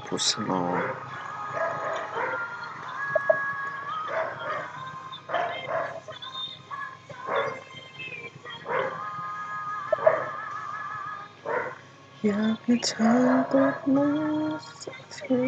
ຜູ້ສະໜອງ. ຢາກໃຫ້ເທີກັບມາສັກທີ.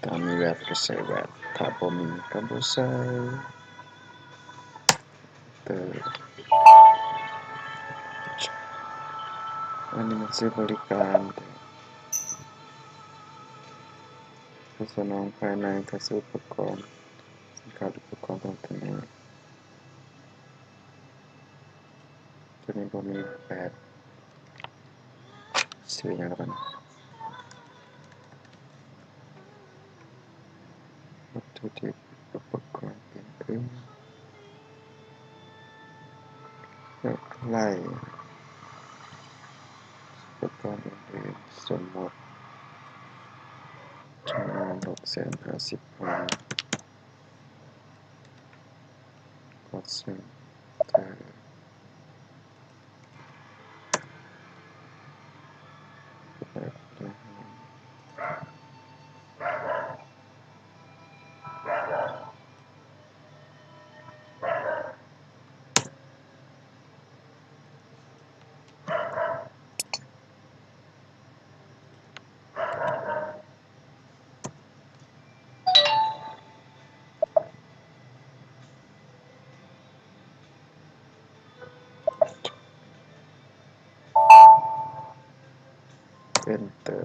ຖ້າມີແວັດກໍໃສ່ແວັດ, ຖ້າບໍ່ມີກໍບໍ່ໃສ່. ເຕີ ອັນນີ້ມັນຊື່ບໍລິການ ຜູ້ສະໜອງພາຍໃນ ກະຊື້ອຸປະກອນ ສິນຄ້າອຸປະກອນຕ່າງໆ. ຕົວນີ້ບໍ່ມີແປດ ຊື່ຫຍັງລະບັດນີ້? ວັດຖຸດິບ ອຸປະກອນອື່ນໆ ເລືອກໄລ່ ອຸປະກອນອື່ນໆ ສົມມຸດ ຈຳນວນຫົກແສນຫ້າສິບພັນ. ກດເຊັນເຕີ. ເອັນເຕີ.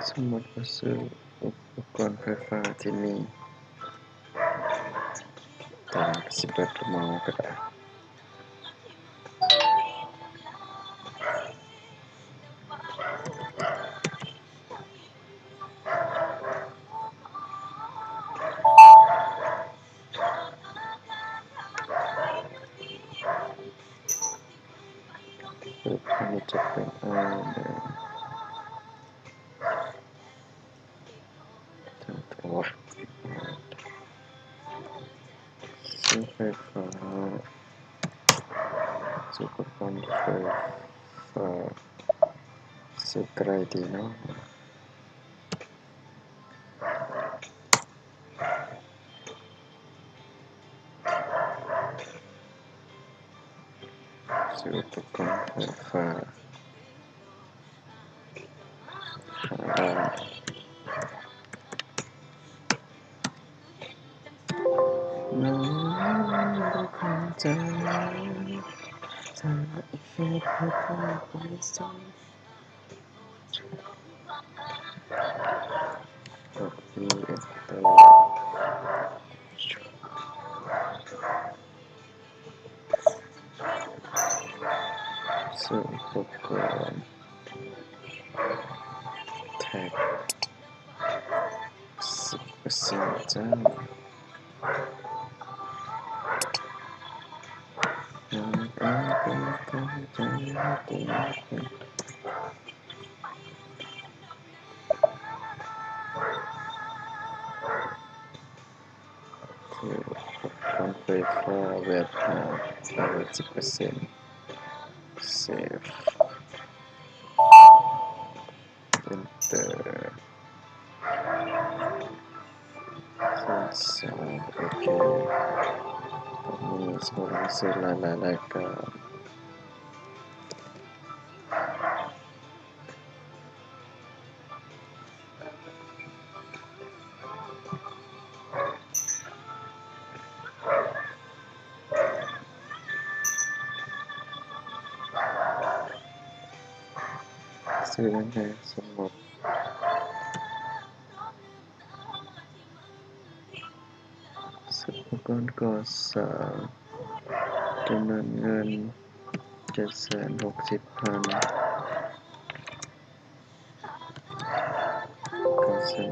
ສົມມຸດວ່າຊື້ອຸປະກອນໄຟຟ້າທີ່ມີ ຕາມສິບເອັດເມົາກໍໄດ້. ເອີ ອັນນີ້ຈະເປັນ ເອີ ຊື້ໄຟຟ້າ ຊື້ອຸປະກອນໄຟຟ້າ ຊື້ໃກ້ດີເນາະ. ຊື້ອຸປະກອນໄຟຟ້າ ນ້ອງບໍ່ເຂົ້າໃຈ Turn effect, perform, voice tone. Copy, enter. Save program. Tag. ສິບເປີເຊັນຈ້າ. ເອີ ອຸປະກອນໄຟຟ້າແວດຫ້າ ເອົາໄວ້ສິບເປີເຊັນ. ເຊບ. Enter. ໂອເຄ ຕອນນີ້ສົມມຸດເຮົາເຊັດຫຼາຍໆລາຍການ. ຊື່ຫຍັງແດ່ ສົມມຸດ ອຸປະກອນກໍ່ສ້າງ ຈຳນວນເງິນ ເຈັດແສນຫົກສິບພັນ. ຄໍເຊັນ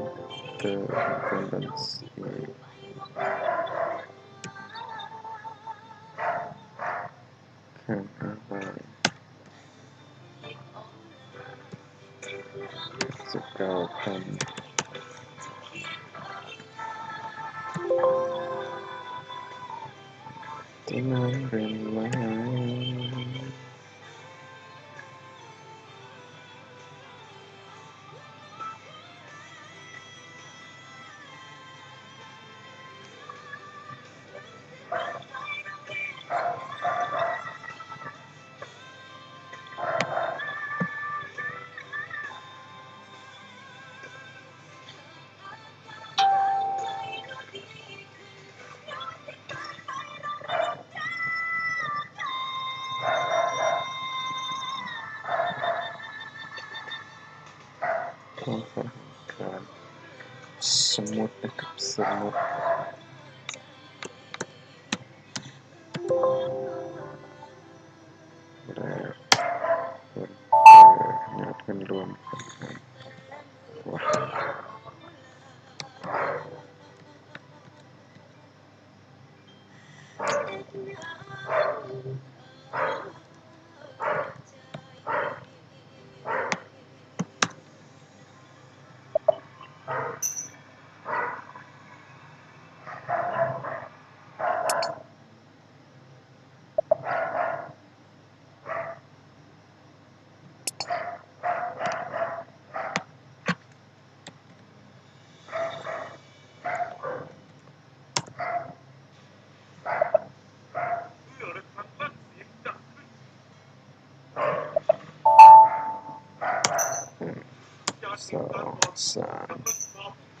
ເຕີ ເປີດບັນຊີ ຄ້າງຫ້າຮ້ອຍ ສິບເກົ້າພັນ ທີ່ນອນເປັນໄມ້. ການ ສົມມຸດນະຄັບ ສົມມຸດ. ແລະ ຍອດເງິນລວມ ສອງ ສາມ.